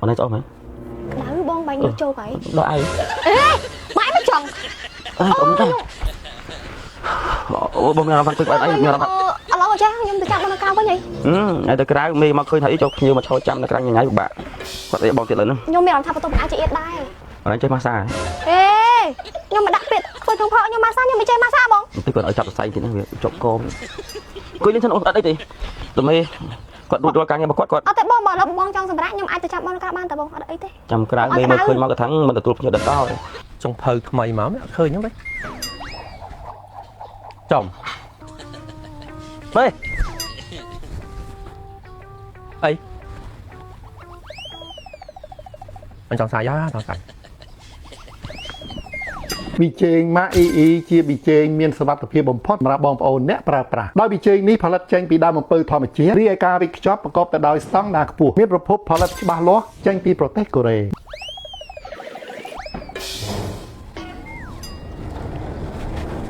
អូនឯងស្អប់ហ៎ ក្តៅបងបាញ់នេះចូលហើយ ដល់ឯង អេម៉ែមិនចង់ អើអូនចាអូបងមានអារម្មណ៍ថាអីមានអារម្មណ៍ថា ឥឡូវចាខ្ញុំទៅចាប់បងនៅក្រៅវិញហី អឺទៅក្រៅមេមកឃើញថាអីចូលភ្ញៀវមកឈរចាំនៅក្រៅញញ៉ៃពិបាកគាត់អីបងទៀតលើនោះ ខ្ញុំមានអារម្មណ៍ថាបន្ទប់អាចជាអៀតដែរ អូនឯងចេះម៉ាសា អេខ្ញុំមកដាក់ពាក្យធ្វើក្នុងផកខ្ញុំម៉ាសាខ្ញុំមិនចេះម៉ាសាបង បន្តិចគាត់ឲ្យចាប់សរសៃទៀតហ្នឹងវាជាប់កមអង្គុយលេងសិនអូនអត់អីទេតមេគាត់រួចរាល់ការងាររបស់គាត់គាត់ អត់ទេបងបើដល់បងចង់សម្រាប់ខ្ញុំអាចទៅចាប់បងនៅក្រៅបានតើបងអត់អីទេ ចាំក្រៅមេមកឃើញមកកថាំងមិនទទួលភ្ញៀវដល់ដល់ ចុងភៅថ្មីមកមិនអត់ឃើញហ្នឹងទេចំមេអីអញចង់សាយចង់សាយ ប៊ីចេងម៉ាអ៊ីអ៊ីជាប៊ីចេងមានសុវត្ថិភាពបំផុតសម្រាប់បងប្អូនអ្នកប្រើប្រាស់ដោយប៊ីចេងនេះផលិតចេញពីដើមអំពៅធម្មជាតិរីឯការវេចខ្ចប់ប្រកបទៅដោយស្តង់ដារខ្ពស់មានប្រភពផលិតច្បាស់លាស់ចេញពីប្រទេសកូរ៉េ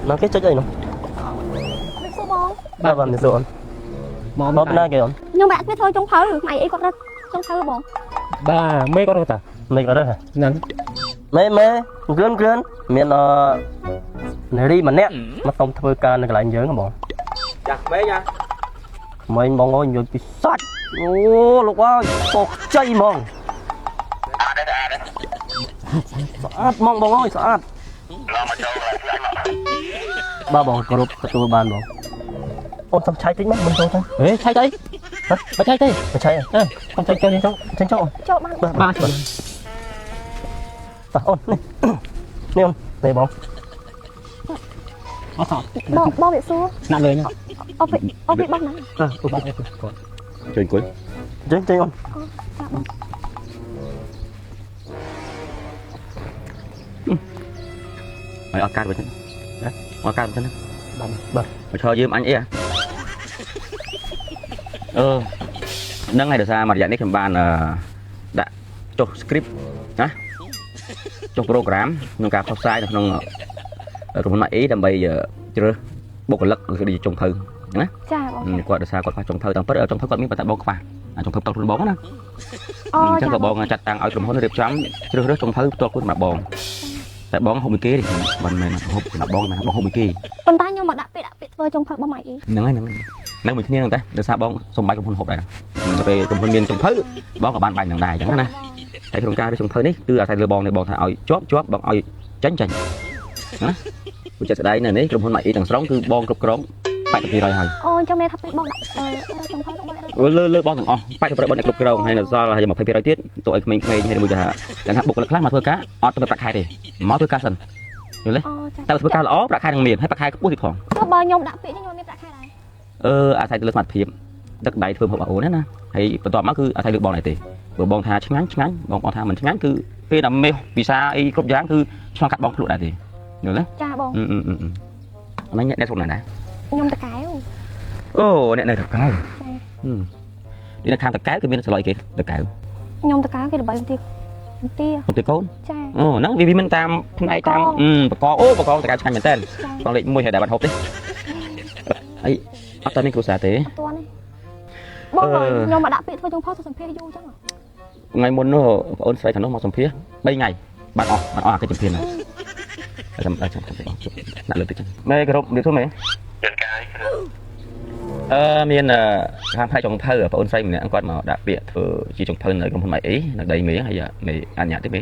ណាគេចុចអីនោះ មិនសួរបង បាទបាទមានសួរអូន មក មកពីណាគេអូន ខ្ញុំមកដាក់ពាក្យធ្វើចុងភៅម៉ែអីគាត់រត់ចុងភៅបង បាទមេគាត់តា មេគាត់រើសហ៎ ហ្នឹង មេមេគ្រឿនគ្រឿនមានអឺនារីម្នាក់មកសុំធ្វើការនៅកន្លែងយើងហ៎បង ចាមេចា ក្មេងបងអើយនិយាយពីសាច់អូលោកអើយពកខ្ចីហ្មងស្អាតហ្មងបងអើយស្អាតបាទបងគោរពទទួលបានបងអូនសុំឆៃតិចមកមិនចូលទៅ ហេឆៃទៅអី ហ៎ បើឆៃទេ មិនឆៃ អឺកុំឆៃចូល ចូលចេញចូល ចូលបាន បាទ បាទ បាទអូននេះនេះអូននេះបង អត់សត បងបងវាសួរ ស្នាក់លើហ្នឹង អូពីអូពីបងណា អឺអូបាទគាត់ ជួយអង្គុយ ចេញចេញអូន ចាបង ឲ្យអត់កាត់វិញណាអត់កាត់វិញណា បាទបាទ មកឈរយឺមអញអីអឺហ្នឹងហើយដោយសារមួយរយៈនេះខ្ញុំបានដាក់ចុះ script ណាចុះ program ក្នុងការផ្សព្វផ្សាយនៅក្នុងក្រុមហ៊ុន A ដើម្បីជ្រើសបុគ្គលិកឬដូចចុងភៅណា ចាបង គាត់ដោយសារគាត់ខ្វះចុងភៅតាមពិតចុងភៅគាត់មានប៉ុន្តែបងខ្វះអាចុងភៅផ្ទាល់ខ្លួនបងណា អូ អញ្ចឹ ចា ងក៏បងចាត់តាំងឲ្យក្រុមហ៊ុនរៀបចំជ្រើសរើសចុងភៅផ្ទាល់ខ្លួនសម្រាប់បងតែបងហូបមួយគេទេមិនមែនហូបសម្រាប់បងណាបងហូបមួយគេ ប៉ុន្តែខ្ញុំមកដាក់ពាក្យដាក់ពាក្យធ្វើចុងភៅបងម៉ែអី ហ្នឹងហើយហ្នឹងហ្នឹងមួយគ្នាហ្នឹងតែដោយសារបងសំបាយក្រុមហ៊ុនហូបដែរទៅពេលក្រុមហ៊ុនមានចុងភៅបងក៏បានបាយនឹងដែរអញ្ចឹងណាតែក្នុងការរើសចុងភៅនេះគឺអាស្រ័យលើបងនេះបងថាឲ្យជាប់ជាប់បងឲ្យចាញ់ចាញ់ណាព្រោះចិត្តស្ដែងនៅនេះក្រុមហ៊ុនម៉ាក់អ៊ីទាំងស្រុងគឺបងគ្រប់គ្រង80%ហើយ អូអញ្ចឹងមានថាពេលបងដាក់ចុងភៅបង លើលើបងទាំងអស់80%បងអ្នកគ្រប់គ្រងហើយនៅសល់ហើយ20%ទៀតទៅឲ្យក្មេងៗហើយមួយគេថាយ៉ាងថាបុគ្គលិកខ្លះមកធ្វើការអត់ទៅប្រាក់ខែទេមកធ្វើការសិនយល់ទេ អូចា តែធ្វើការល្អប្រាក់ខែនឹងមានហើយប្រាក់ខែខ្ពស់ទៀតផង ទោះបើខ្ញុំដាក់ពាក្យខ្ញុំមានប្រាក់ខែដែរ អឺអាស្រ័យទៅលើសមត្ថភាពទឹកដៃធ្វើម្ហូបអូនណាហើយបន្ទាប់មកគឺអាស្រ័យលើបងដែរទេបើបងថាឆ្ងាញ់ឆ្ងាញ់បងបងថាមិនឆ្ងាញ់គឺពេលដែលមេពិសាអីគ្រប់យ៉ាងគឺឆ្លងកាត់បងភ្លក់ដែរទេយល់ទេ ចាបង អឺអឺអឺអឺអ្នកស្រុកណាដែរ ខ្ញុំតកែវ អូអ្នកនៅតកែវនេះនៅខាងតកែវគឺមានសឡុយគេតកែវ ខ្ញុំតកែវគេល្បីទីទី ទៅកូន ចា អូហ្នឹងវាមិនតាមផ្នែកតាមបកអូបកតកែវឆ្ងាញ់មែនតើបងលេខ1ហើយដែលបាត់ហូបទេអីអត់តែមានគ្រួសារទេ អត់ទាន់ទេបងខ្ញុំមកដាក់ពាក្យធ្វើចុងភៅទៅសម្ភារយូរចឹង ថ្ងៃមុននោះបងអូនស្រីខាងនោះមកសម្ភារ3ថ្ងៃបានអស់បានអស់អាកិច្ចសម្ភារហ្នឹងចាំចាំចាំដាក់លើតិចមេគោរពរៀបសួរមេអឺមានខាងផ្នែកចុងភៅបងអូនស្រីម្នាក់គាត់មកដាក់ពាក្យធ្វើជាចុងភៅនៅក្រុមហ៊ុនម៉ៃអីនៅដីមេហើយមេអញ្ញាទេមេ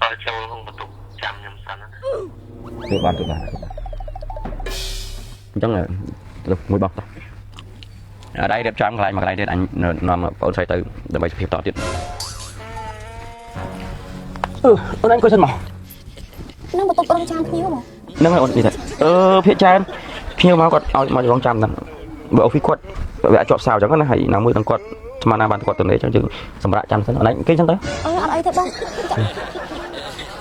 ដល់ចូលក្នុងបន្ទប់ចាំខ្ញុំសិនណា ធ្វើបានធ្វើបានអញ្ចឹងទៅមួយបោះតោះអត់ដៃរៀបចំកន្លែងមកកន្លែងទៀតអញនាំបងអូនស្រីទៅដើម្បីសភាពតទៀតអឺអូនអញអង្គុយសិនមក នឹងបន្ទប់រងចាំភ្ញៀវបង ហ្នឹងហើយអូននិយាយថាអឺភាកច្រើនភ្ញៀវមកគាត់ឲ្យមករងចាំហ្នឹងបើអូហ្វីគាត់វាអាចជាប់សោអញ្ចឹងណាហើយណាមួយដល់គាត់ស្មានណាបានគាត់ទៅនេះអញ្ចឹងយើងសម្រាប់ចាំសិនអូនឯងគេចឹងទៅ អឺអត់អីទេបងចារង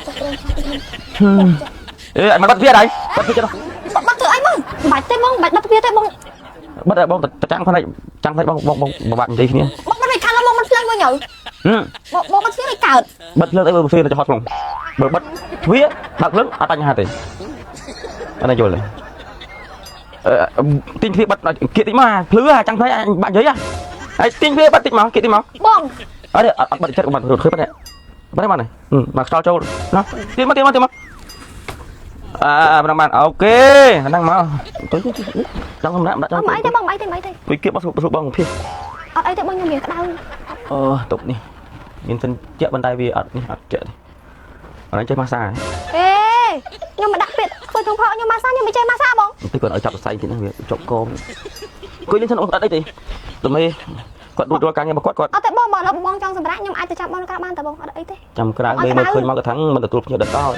ចាំភ្ញៀវ អេអញមកបាត់វាដែរបាត់វាចុះ បាត់ធ្វើអីបងបាច់ទេបងបាច់បាត់ទ្វារទេបង បាត់បងទៅចាំផ្នែកចាំផ្នែកបងបងបងបាក់និយាយគ្នា បងមិនខានបងមិនភ្លើងមួយញ៉ៅបងបងមិនភ្លើងឲ្យកើត បិទភ្លើងអីបើវាទៅហត់ក្នុងបើបិទទ្វារបើកភ្លើងអត់បញ្ហាទេអត់យល់ទេអឺទាញទ្វារបិទគៀកតិចមកភ្លឺចាំផ្នែកបាក់និយាយហើយទាញទ្វារបិទតិចមកគៀកតិចមក បង អត់អត់បាត់ចិត្តបាត់រត់ឃើញបាត់បាត់បានមកខ្យល់ចូលណាទៀតមកទៀតមកទៀតមកអើបានបាន OK ហ្នឹងមកទៅចង់សម្រាប់ដាក់ច អ ង់ ត់មកអីទេបងមកអីទេមកអីទេ វិគៀបបោះបងភៀស អត់អីទេបងខ្ញុំមានក្តៅ អឺតុបនេះមានសិនជាក់បន្តែវាអត់នេះអត់ជាក់ទេអត់ចេះម៉ាសា អេខ្ញុំមកដាក់ពាក្យធ្វើចុងភៅខ្ញុំម៉ាសាខ្ញុំមិនចេះម៉ាសាបង តិចគាត់ឲ្យចាប់សរសៃទៀតហ្នឹងវាជាប់កអង្គុយលេងសិនអត់អីទេតែមេគាត់រួចរាល់ការងាររបស់គាត់គាត់ អត់ទេបងបើឥឡូវបងចង់សម្រាប់ខ្ញុំអាចទៅចាប់បងនៅក្រៅបានតើបងអត់អីទេ ចាំក្រៅមេមើលឃើញមកគាត់ថាមិនទទួលភ្ញៀវដល់ដល់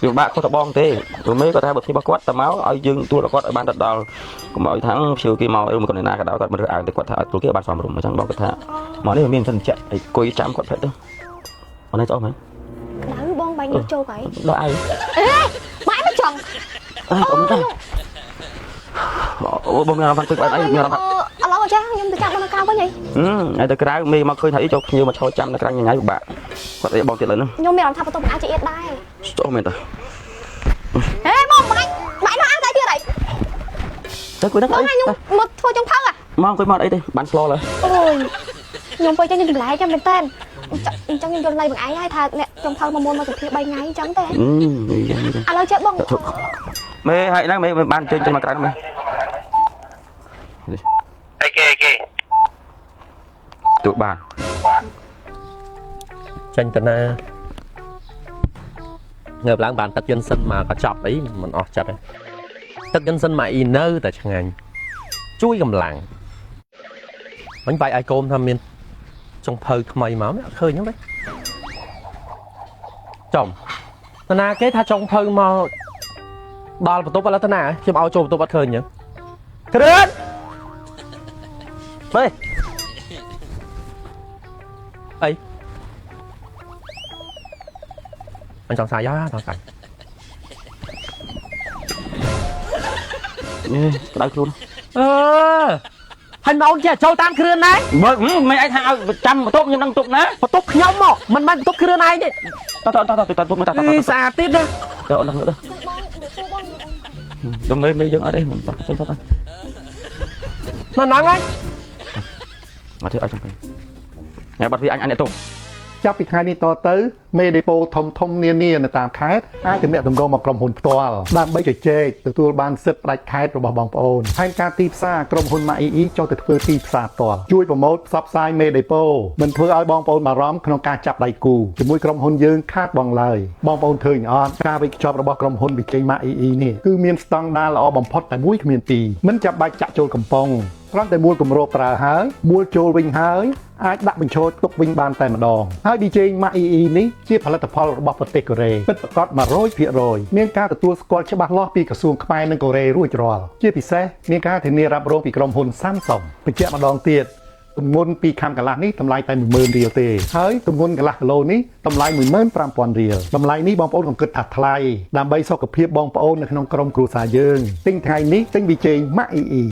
វាពិបាកខុសតបងទេព្រោះមេគាត់ថាបើភ្ញៀវរបស់គាត់តមកឲ្យយើងទទួលដល់គាត់ឲ្យបានដល់កុំឲ្យថាភ្ញៀវគេមកឬមកគាត់ណាក៏ដោយគាត់មិនរើសអើងទេគាត់ថាឲ្យទទួលគេឲ្យបានសមរម្យអញ្ចឹងបងគាត់ថាមកនេះមានសិនជាក់ឲ្យអង្គុយចាំគាត់ផ្លេចទៅអត់នេះស្អប់មែន ក្តៅបងបាញ់យកចូលកៃ ដល់ឲ្យ អេម៉ែមិនចង់ អើអ៊ំតាអូបងមានអារម្មណ៍ថាអីមានអារម្មណ៍ ឥឡូវចាខ្ញុំទៅចាប់បងនៅក្រៅវិញហី ហើយទៅក្រៅមេមកឃើញថាអីចូលភ្ញៀវមកឈរចាំនៅក្រៅញ៉ៃពិបាកគាត់អីបងទៀតលើហ្នឹង ខ្ញុំមានអារម្មណ៍ថាបន្ទប់មិនអាចជាអៀតដែរ ស្ទោះមែនតា ហេបងម៉ាច់ម៉ាច់នោះអាវតែទៀតហី ទៅគួយហ្នឹងអី បងឲ្យខ្ញុំមកធ្វើចុងភៅអា មកអង្គុយមកអីទេបានស្លលើ អូយខ្ញុំទៅចឹងខ្ញុំចម្លែកចាំមែនតើអញ្ចឹងខ្ញុំយល់ន័យបងឯងហើយថាអ្នកចុងភៅមកមុនមកសម្ភារ3ថ្ងៃអញ្ចឹងទេ អឺយ៉ាងនេះ ឥឡូវចេះបង មេហើយហ្នឹងមេបានចេញចេញមកក្រៅមេ អីគេអីគេ ទូបាន ចេញទៅណាងើបឡើងបានទឹកយិនសិនមកកញ្ចប់អីមិនអស់ចិត្តទេទឹកយិនសិនមកអ៊ីនៅតែឆ្ងាញ់ជួយកម្លាំងមិញបាយឲ្យកូនថាមានចុងភៅថ្មីមកមិនអត់ឃើញហ្នឹងទេចំតណាគេថាចុងភៅមកដល់បន្ទប់ឥឡូវតណាខ្ញុំឲ្យចូលបន្ទប់អត់ឃើញហ្នឹងគ្រឿនមេអី អញចង់សាយយ៉ាចង់សាយ នេះក្តៅខ្លួន អឺហើយមកអូនចេះចូលតាមគ្រឿនដែរ មើលមិនឯងថាឲ្យចាំបន្ទប់ខ្ញុំដឹងទុកណា បន្ទប់ខ្ញុំមកមិនមែនបន្ទប់គ្រឿនឯងទេ តតតតតតតតត អីស្អាតទៀតណា ទៅអត់ដឹងទៅដល់មេមេយើងអត់ទេមិនតទៅត នៅហ្នឹងហើយ អត់ទេអត់ចាំពេលញ៉ាបាត់វាអញអញអ្នកទុក ចាប់ពីថ្ងៃនេះតទៅមេដេប៉ូធំធំនានានៅតាមខេត្តអាចទំនាក់ទំនងមកក្រុមហ៊ុនផ្ទាល់ដើម្បីជជែកទទួលបានសិទ្ធិផ្ដាច់ខេត្តរបស់បងប្អូនផែនការទីផ្សារក្រុមហ៊ុនម៉ាអ៊ីអ៊ីចុះទៅធ្វើទីផ្សារផ្ទាល់ជួយប្រម៉ូទផ្សព្វផ្សាយមេដេប៉ូមិនធ្វើឲ្យបងប្អូនបារម្ភក្នុងការចាប់ដៃគូជាមួយក្រុមហ៊ុនយើងខាតបងឡើយបងប្អូនឃើញអត់ការវេចខ្ចប់របស់ក្រុមហ៊ុនវិជ័យម៉ាអ៊ីអ៊ីនេះគឺមានស្តង់ដារល្អបំផុតតែមួយគ្មានពីរមិនចាំបាច់ចាក់ចូលកំប៉ុងគ្រាន់តែមួលគម្របប្រើហើយមួលចូលវិញហើយអាចដាក់បញ្ចូលទុកវិញបានតែម្ដងហើយ DJ ម៉ាក់ EE នេះជាផលិតផលរបស់ប្រទេសកូរ៉េពិតប្រាកដ100%មានការទទួលស្គាល់ច្បាស់លាស់ពីក្រសួងខ្មែរនិងកូរ៉េរួចរាល់ជាពិសេសមានការធានារ៉ាប់រងពីក្រុមហ៊ុន Samsung បញ្ជាក់ម្ដងទៀតទម្ងន់2ខាំកន្លះនេះតម្លៃតែ10000រៀលទេហើយទម្ងន់កន្លះគីឡូនេះតម្លៃ15000រៀលតម្លៃនេះបងប្អូនកុំគិតថាថ្លៃដើម្បីសុខភាពបងប្អូននៅក្នុងក្រុមគ្រួសារយើងទិញថ្ងៃនេះទិញ VJ ម៉ាក់ EE